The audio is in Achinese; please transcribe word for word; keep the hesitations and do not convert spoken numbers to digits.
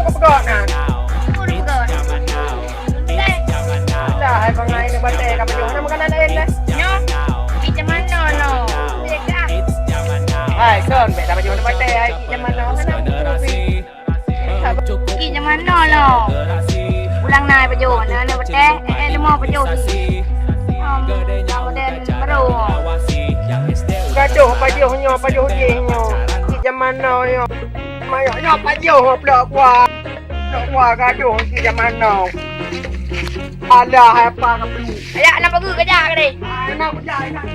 Peugah nan. Peugah. Lah, hai bangai ni batai ka pajoh. Nama kanan lain dah. Nyoh. Di zaman now, now. Hai, kon, bèk dah pajoh nama batai, hai, di zaman now. Kanan. Di zaman now, now. Ulang nai pajoh, nai, nai batai, eh, eh, lima pajoh si. Um, model baru. Gadoh pajoh nyoe, pajoh jih nyoe. Di zaman now nyoe. Mayak nyoe pajoh plok kuah. Plok kuah gadoh di zaman now. Alah, apa ka beli? Ayak, nama geu kejak tadi? Ah, nama kejak, nak.